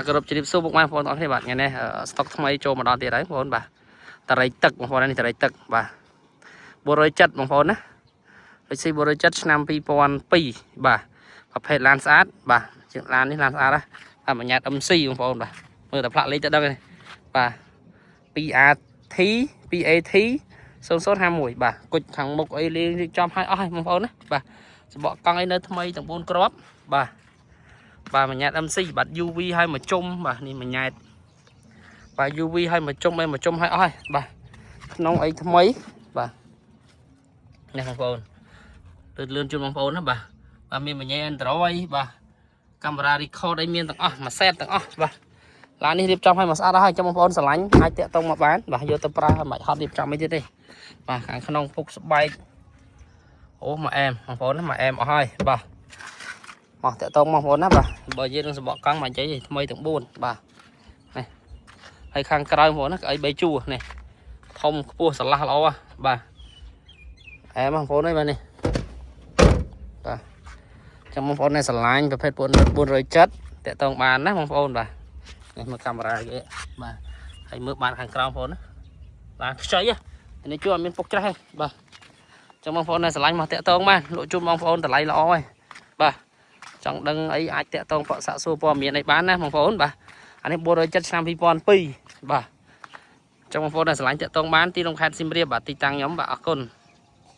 គោរពជម្រាបសួរពុកម៉ែបងប្អូនទាំងអស់គ្នាបាទថ្ងៃនេះស្តុកថ្មីចូលមកដល់ទៀតហើយបងប្អូនបាទតរិយទឹកបងប្អូននេះតរិយទឹកបាទ470បងប្អូនណាដូចស៊ី470ឆ្នាំ2002បាទប្រភេទឡានស្អាតបាទជាងឡាននេះឡានស្អាតណាបាទមួយញ៉ាត់ MC បងប្អូនបាទមើលតែផ្លាកលេខទៅដឹងហើយបាទ 2AT 2AT 0051បាទគុជខាងមុខអីលេងរៀបចំឲ្យអស់ហើយបងប្អូនណាបាទសបកកង់អីនៅថ្មីទាំង4គ្រាប់បាទបាទមួយញ៉ាត់ MC បាទ UV ឲ្យមួយជុំបាទនេះមួយញ៉ែតបាទ UV ឲ្យមួយជុំអីមួយជុំឲ្យអស់ហើយបាទក្នុងអីថ្មីបាទនេះបងប្អូនលឿនលឿនជូនបងប្អូនណាបាទបាទមានមួយញ៉ែ Android បាទកាមេរ៉ា record អីមានទាំងអស់មួយ set ទាំងអស់បាទឡាននេះរៀបចំឲ្យមកស្អាតហើយចាំបងប្អូនស្រឡាញ់អាចតាក់ទងមកបានបាទយកទៅប្រើមិនបាច់ហត់រៀបចំអីទៀតទេបាទខាងក្នុងពុកស្បែកអូមកអែមបងប្អូនណាមកអែមអស់ហើយបាទមកតាក់ទងបងប្អូនណាបាទបើយើងនឹងសបកកង់មកនិយាយថ្មីទាំង4បាទនេះហើយខាងក្រៅបងប្អូនណាក្អី3ជួរនេះធំខ្ពស់ស្រឡះល្អបាទអែមបងប្អូនអើយបាទនេះបាទចាំបងប្អូននេះស្រឡាញ់ប្រភេទ470តាក់ទងបានណាបងប្អូនបាទនេះមើលកាមេរ៉ាគេបាទហើយមើលបានខាងក្រោមបងប្អូនណាបាទខ្ចីនេះជួអត់មានពុកច្រេះទេបាទចាំបងប្អូននេះស្រឡាញ់មកតាក់ទងបានលក់ជូនបងប្អូនតម្លៃល្អហើយបាទចង់ដឹងអីអាចតាក់ទងបកសាក់សួរព័ត៌មានអីបានណាបងប្អូនបាទអានេះ470ឆ្នាំ2002បាទចង់បងប្អូនដែលស្រឡាញ់តាក់ទងបានទីក្រុងខេត្តសៀមរាបបាទទីតាំងខ្ញុំបាទអរគុណ។